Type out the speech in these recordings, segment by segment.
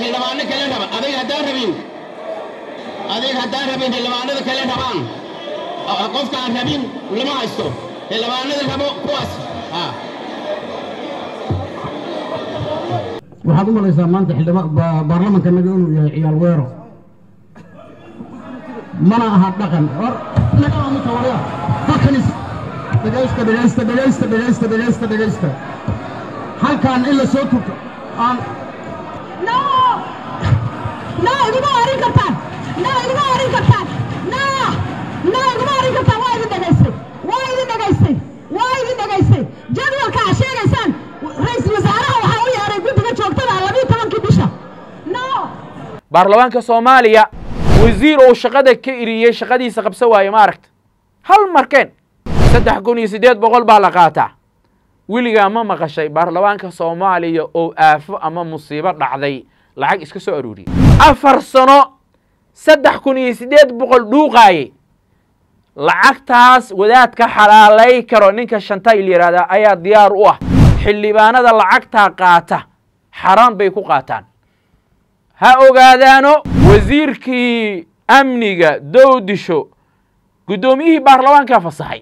Xildhibaano kale raba, adiga haddaan rabin, adiga haddaan rabin, xildhibaanada kale rabaan. Qofka aan rabin lama haysto. Xildhibaanada rabo kuwaas. Waxaad u malaysaa maanta baarlamanka naga inuu yahay ciyaal weero. Mana aha dhaqan. War naga aamusa, warya halkanis. Dhegaysta, dhegaysta, dhegaysta, dhegaysta, dhegaysta, dhegaysta. Halkaan in la soo turto aan No! No, iguma orin kartaan. No, iguma orin kartaan. No! No, iguma orin kartaan. Waa idin dhegaystay. Waa idin dhegaystay. Waa idin dhegaystay. Jadwalka aad sheegaysaan, ra'iisul wasaaraha waxaa u yeeray guddiga joogtada 12-kii bisha. No! Baarlamaanka Soomaaliya wasiir uu shaqada ka iriyey, shaqadiisa qabso waaye, ma aragta hal markeen 3800 baa la qaataa. Weligaa ma maqashay baarlamaanka Soomaaliya oo aafo ama musiibo dhacday lacag iska soo aruuriyey? 4 sano 3800 dhuuqaayey. Lacagtaas wadaadka xalaalay karo, ninka Shantayl yidhahdaa ayaa diyaar u ah. Xildhibaanada lacagtaa qaata xaraan bay ku qaataan, ha ogaadaano. Wasiirkii amniga Dowdisho guddoomiyihii baarlamaanka fasaxay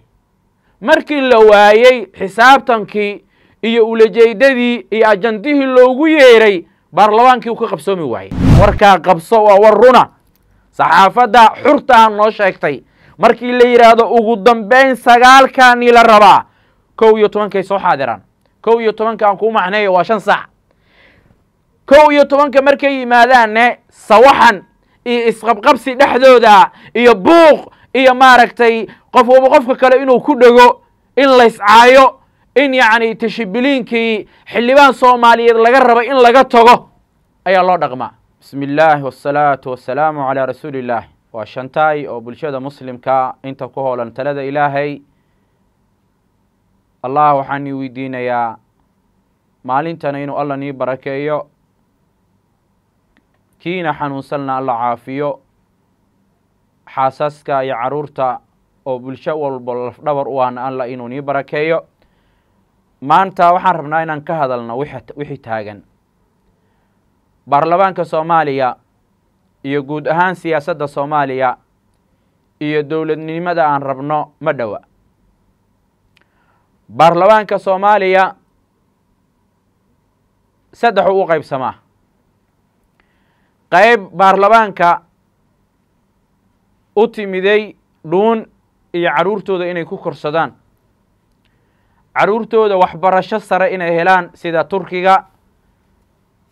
markii la waayey xisaabtankii iyo ulajeedadii iyo ajandihii loogu yeeray baarlamaankii uu ka qabsoomi waayey. Warkaa qabso, waa war runa, saxaafadda xurtaha noo sheegtay. Markii la yidhaahdo ugu dambayn 9-kani la rabaa, 11-kay soo xaadiraan. 11-ka aan kuu macneeyo, waa 5 saac. 11-ka markay yimaadaanne, sawaxan iyo isqabqabsi dhexdooda iyo buuq iyo maaragtay qof walba qofka kale inuu ku dhego, in layscaayo, in yacni tashibiliinkii xildhibaan Soomaaliyeed laga rabo in laga tago ayaa loo dhaqmaa. Bismi illaahi wasalaatu wasalaamu calaa rasuuli illaah. Waa Shantaay oo bulshada muslimka inta ku hoolan talada Ilaahay. Allah waxaan nii weydiinayaa maalintana inuu Alla nii barakeeyo, kiina xanuunsanna Alla caafiyo, xaasaska iyo carruurta oo bulsho walba lafdhabar u ahna Alla inuu nii barakeeyo. Maanta waxaan rabnaa inaan ka hadalno wixii taagan baarlamaanka Soomaaliya iyo guud ahaan siyaasadda Soomaaliya iyo dowladnimada aan rabno. Ma dhowa baarlamaanka Soomaaliya saddexu u qaybsamaa. Qayb baarlamaanka u timiday dhuun iyo carruurtooda inay ku korsadaan, carruurtooda waxbarasho sare inay helaan, sida Turkiga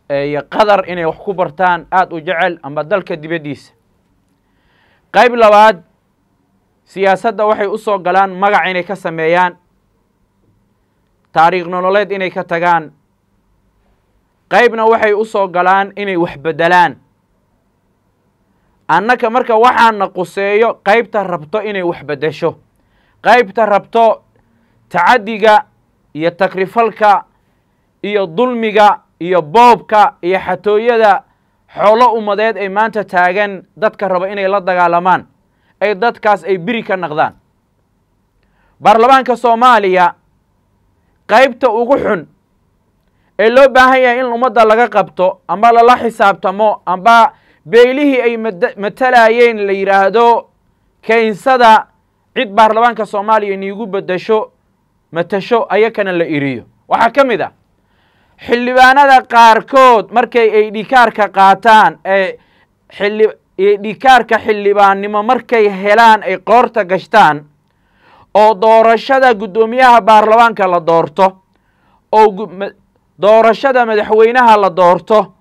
iyo Qatar inay wax ku bartaan aada u jecel, ama dalka dibaddiisa. Qayb labaad siyaasadda waxay u soo galaan magac inay ka sameeyaan, taariikh nololeed inay ka tagaan. Qaybna waxay u soo galaan inay wax beddelaan. Annaka marka waxaana quseeyo qaybta rabto inay wax beddesho, qaybta rabto tacaddiga iyo takrifalka iyo dulmiga iyo boobka iyo xatooyada xoolo ummadeed ay maanta taagan, dadka raba inay la dagaalamaan, ay dadkaas ay biri ka naqdaan. Baarlamaanka Soomaaliya qaybta ugu xun ee loo baahan yahay in ummadda laga qabto ama lala xisaabtamo amba beylihii ay matalayeen la yidhaahdo kaynsada cid baarlamaanka Soomaaliya niigu beddesho matasho, ayakana la iriyo, waxaa ka mid ah xildhibaanada qaarkood markay ay dhikaarka qaataan ee xildhi dhikaarka xildhibaannimo markay helaan, ay qoorta gashtaan oo doorashada guddoomiyaha baarlamaanka la doorto oo doorashada madaxweynaha la doorto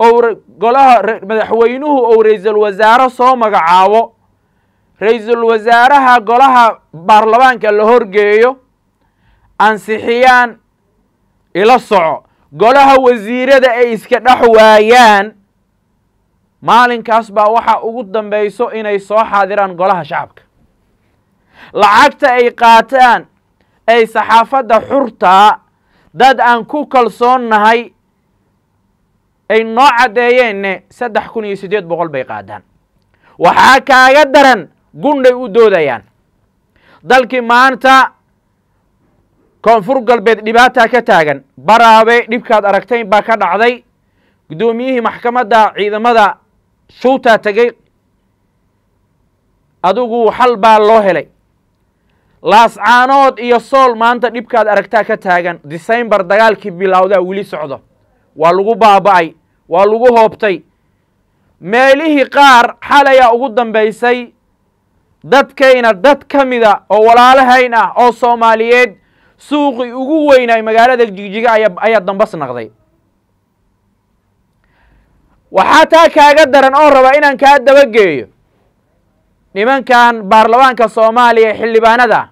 oo golaha madaxweynuhu ou ra-iisul wasaare soo magacaabo, ra-iisul wasaaraha golaha baarlamaanka la horgeeyo, ansixiyaan, ila soco, golaha wasiirada ay iska dhex waayaan, maalinkaas baa waxaa ugu dambayso inay soo xaadiraan golaha shacabka. Lacagta ay qaataan ay saxaafadda xurtaa dad aan ku kalsoonnahay ay noo caddeeyeenne 3800 bay qaadaan. Waxaa kaaga daran gundhay u doodayaan. Dalkii maanta Koonfur Galbeed dhibaataa ka taagan, Baraabe dhibkaad aragtayn baa ka dhacday. Guddoomiyihii maxkamadda ciidamada shuutaa tegey. Adigu xal baa loo helay. Laascaanood iyo Sool maanta dhibkaad aragtaa ka taagan. December dagaalkii bilowdaa weli socdo, waa lagu baaba'ay, waa lagu hoobtay. Meelihii qaar xalayaa ugu dambaysay dadkayna dad ka mida oo walaalahayn ah oo Soomaaliyeed suuqii ugu weynaay magaalada Jigjiga ayaa dambas naqday. Waxaa taa kaaga daran oo raba inaan kaa dabageeyo nimankan baarlamaanka Soomaaliya ee xildhibaanada.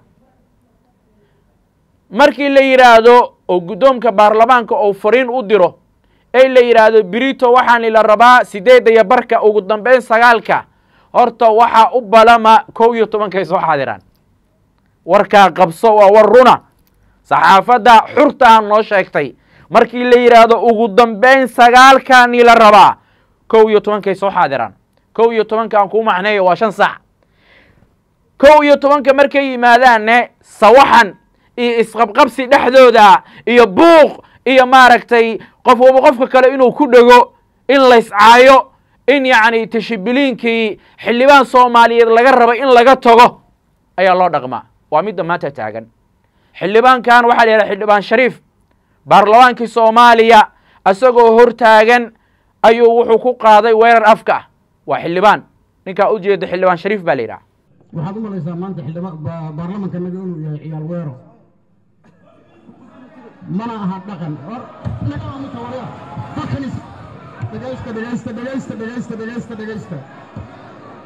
Markii la yidhaahdo oo guddoomka baarlamaanka uu fariin u diro ee la yidhaahdo birito waxaan ila rabaa 8:30, ugu dambeyn 9-ka, horta waxaa u balama 11-kay soo xaadiraan. Warkaa qabso, waa war runa, saxaafadda xurtaha noo sheegtay. Markii la yidhaahdo ugu dambeyn 9-kaani la rabaa, 11-kay soo xaadiraan. 11-ka aan kuu macneeyo waa 5 saac. 11-ka markay yimaadaanne, sawaxan iyo isqabqabsi dhexdooda iyo buuq iyo maaragtay qof walba qofka kale inuu ku dhego, in layscaayo, in yacni tashibiliinkii xildhibaan Soomaaliyeed laga raba in laga tago ayaa loo dhaqmaa. Waa midda maanta taagan. Xildhibaankan waxaa la yidhaha Xildhibaan Shariif. Baarlamaankii Soomaaliya isagoo hor taagan ayuu wuxuu ku qaaday weerar afka ah. Waa xildhibaan ninkaa ujeeda, Xildhibaan Shariif baa la yidhaha. Waxaad u malaysaa maanta xildhibaan baarlamankanaga inuu yahay ciyaal weero, mana aha dhaqan. War naga aamusa warya halkanis. Dhegaysta, dhegaysta, dhegaysta, dhegaysta, dhegaysta, dhegaysta.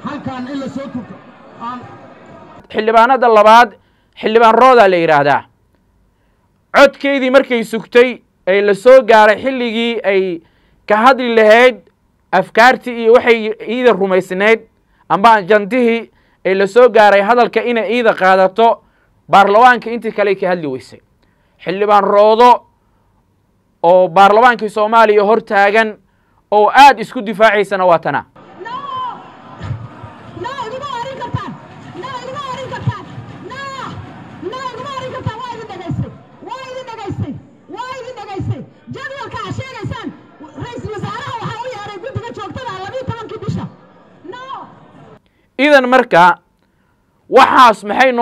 Halkan in la soo turto aan Xildhibaanada labaad Xildhibaan Rooda la yidhaahdaa. Codkeydii markay sugtay ee la soo gaaray xilligii ay ka hadli lahayd afkaartii iyo waxay iida rumaysnayd amba ajandihii ee la soo gaaray hadalka inay iida qaadato, baarlamaanka intii kale ka hadli weysay. Xildhibaan Roodo oo baarlamaankii Soomaaliya hor taagan oo aad isku difaacaysana waa tana. No, no, iguma orin kartaan. No, iguma orin kartaan. No, no, iguma orin kartaan. Waa idin dhegaystay, waa idin dhegaystay, waa idin dhegaystay. Jadwalka aad sheegaysaan, ra-iisul wasaaraha waxaa u yeeray guddiga joogtada 12-kii bisha. No. Idan marka waxaas maxay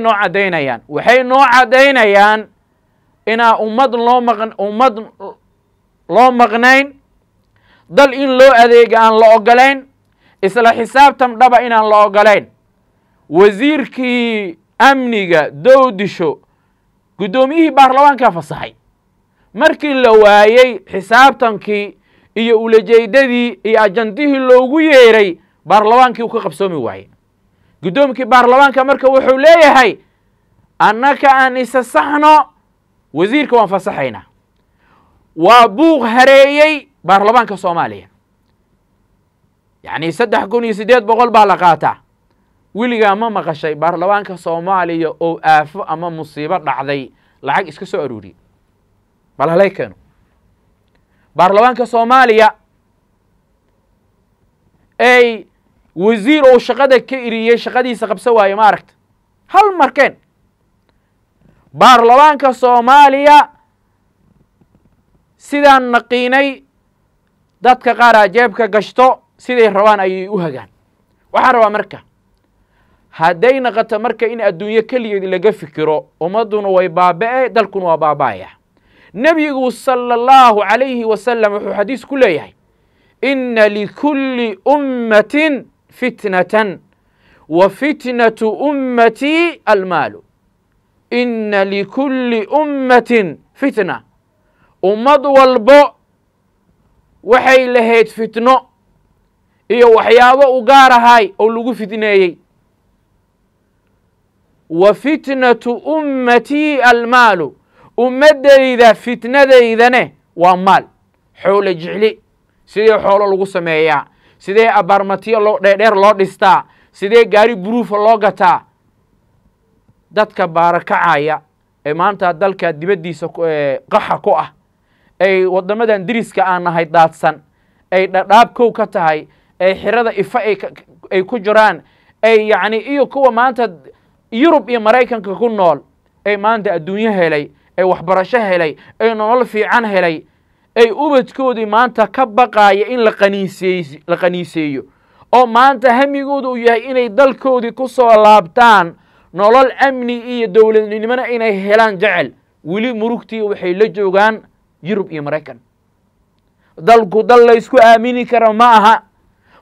noo caddaynayaan? Waxay noo caddaynayaan inaa ummad loo maqnayn, dal in loo adeega aan la ogolayn, isla xisaabtan dhaba inaan la ogolayn. Wasiirkii amniga Dowdisho guddoomiyihii baarlamaankaa fasaxay markii la waayey xisaabtankii iyo ulajeedadii iyo ajandihii loogu yeeray baarlamaankii uu ka qabsoomi waayey. Guddoomkii baarlamaanka marka wuxuu leeyahay annaka aan isa saxno, wasiirka waan fasaxaynaa. Waa buuq hareeyey baarlamaanka Soomaaliya. Yacni 3800 baa la qaataa. Weligaa ma maqashay baarlamaanka Soomaaliya oo aafo ama musiibo dhacday lacag iska soo aruuriyey? Bal halay keeno baarlamaanka Soomaaliya ay wasiir uu shaqada ka eriyey, shaqadiisa qabso waaye. Ma aragta hal markeen baarlamaanka Soomaaliya sidaan naqiinay dadka qaar jeebka gashto, siday rabaan ayay u hagaan. Waxaan rabaa marka hadday naqato marka in adduunyo keligeed laga fikiro, ummadduna way baaba'e, dalkuna waa baaba'aya. Nebigu sala Allahu calayhi wasalam wuxuu xadiis ku leeyahay: "Ina likulli ummatin fitnatan wa fitnatu ummatii almaalu." Ina likulli ummatin fitna, ummad walbo waxay lahayd fitno iyo waxyaabo u gaar ahay oo lagu fitneeyey. Wa fitnatu ummatii almaalu, ummaddayda fitnadaydane waa maal, xoolo jecli. Sidee xoolo lagu sameeyaa? Sidee abaarmatiyo loo dheerdheer loo dhistaa? Sidee gaari buruufa loo gataa? Dadka baarakacaya ee maanta dalka dibaddiisa qaxa ku ah, ay waddamadan deriska aan nahay daadsan, ay Dhadhaab kow ka tahay, ay xirada Ifa ay ku jiraan, ay yacni iyo kuwa maanta Yurub iyo Maraykanka ku nool, ay maanta adduunyo helay, ay waxbarasho helay, ay nolol fiican helay, Ay ubadkoodii maanta ka baqaaya in la qaniiseeyo, oo maanta hamigooda uu yahay inay dalkoodii ku soo laabtaan, nolol amni iyo dowladnimona inay helaan jecel, weli murugtii waxay la joogaan Yurub iyo Maraykan. Dalku dal laysku aamini karo ma aha.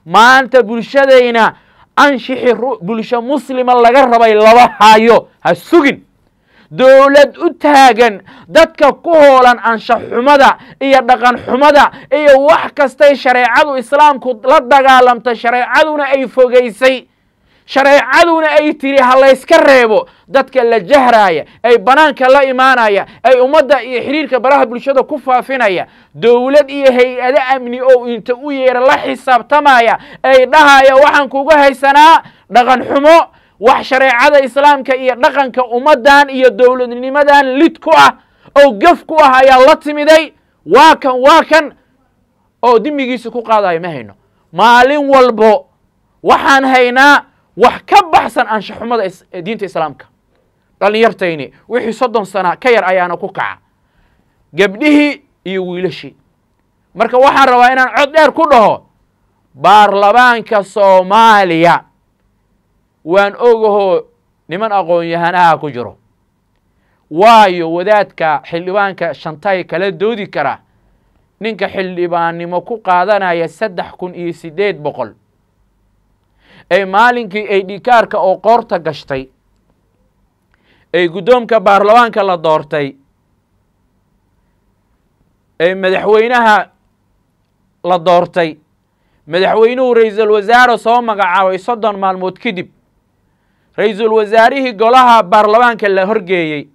Maanta bulshadayna anshixi bulsho muslima laga rabay laba hayo. Ha sugin dowlad u taagan dadka ku hoolan anshax xumada iyo dhaqan xumada iyo wax kastay shareecadu islaamku la dagaalamtay, shareecaduna ay fogaysay, shareecaduna ay tiri ha layska reebo. Dadka la jahraaya, ay banaanka la imaanaya, ay ummadda iyo xiriirka baraha bulshada ku faafinaya, dowlad iyo hay-ado amni oo inta u yeera la xisaabtamaya, ay dhahaya waxaan kuga haysanaa dhaqan xumo, wax shareecada islaamka iyo dhaqanka ummaddan iyo dowladnimadan lid ku ah oo gaf ku ah ayaa la timiday, waa kan waa kan oo dimigiisa ku qaadayo ma hayno. Maalin walbo waxaan haynaa wax ka baxsan anshaxumada diinta islaamka. Dhallinyartayni wixii 30 sana ka yar ayaana ku kaca, gabdhihii iyo wiilashii. Marka waxaan rabaa inaan cod dheer ku dhaho baarlamaanka Soomaaliya, waan ogahoo niman aqoon-yahanaha ku jiro, waayo wadaadka xildhibaanka Shantay kala doodi kara ninka xildhibaannimo ku qaadanaya 3800 ee maalinkii ay dhikaarka oo qoorta gashtay ee guddoomka baarlamaanka la doortay ee madaxweynaha la doortay, madaxweynuhu ra-iisul wasaare soo magacaabay, 30 maalmood kadib ra-iisul wasaarihii golaha baarlamaanka la horgeeyey,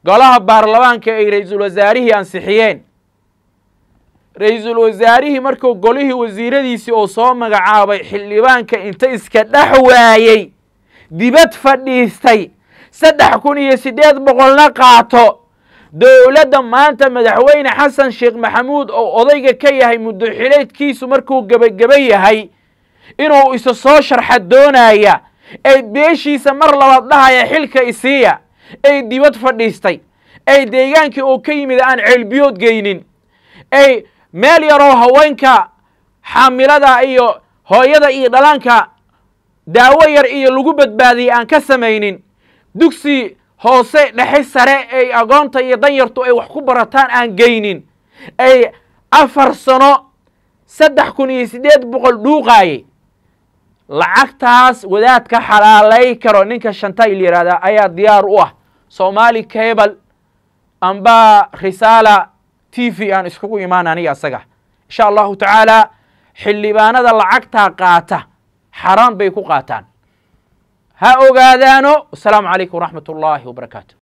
golaha baarlamaanka ay ra-iisul wasaarihii ansixiyeen, ra-iisul wasaarihii markuu golihii wasiiradiisii oo soo magacaabay xildhibaanka inta iska dhex waayey dibad fadhiistay, 3800-na qaato. Dowladda maanta madaxweyne Xasan Sheekh Maxamuud oo odayga ka yahay, muddo xileedkiisu markuu gebageba yahay inuu isa soo sharxa doonaya, ay beeshiisa mar labaad dhahaya xilka isiiya, ay dibad fadhiistay, ay deegaankii oo ka yimid aan ceelbiyood geynin, ay meel yaroo haweenka xaamilada iyo hooyada iyo dhalaanka daawo yar iyo lagu badbaadiyey aan ka samaynin, dugsi hoose dhexe sare ay agoonta iyo danyartu ay wax ku barataan aan geynin, ay 4 sano 3800 dhuuqaayey. Lacagtaas wadaadka xalaalay karo ninka Shantay la yihahdaa ayaa diyaar u ah. Somali Cable amba Risaala TV aan iskugu imaan aniga asaga insha Allahu tacaala. Xildhibaanada lacagtaa qaata xaaraan bay ku qaataan, ha ogaadaano. Wasalaamu calaykum waraxmat ullaahi wabarakaatu.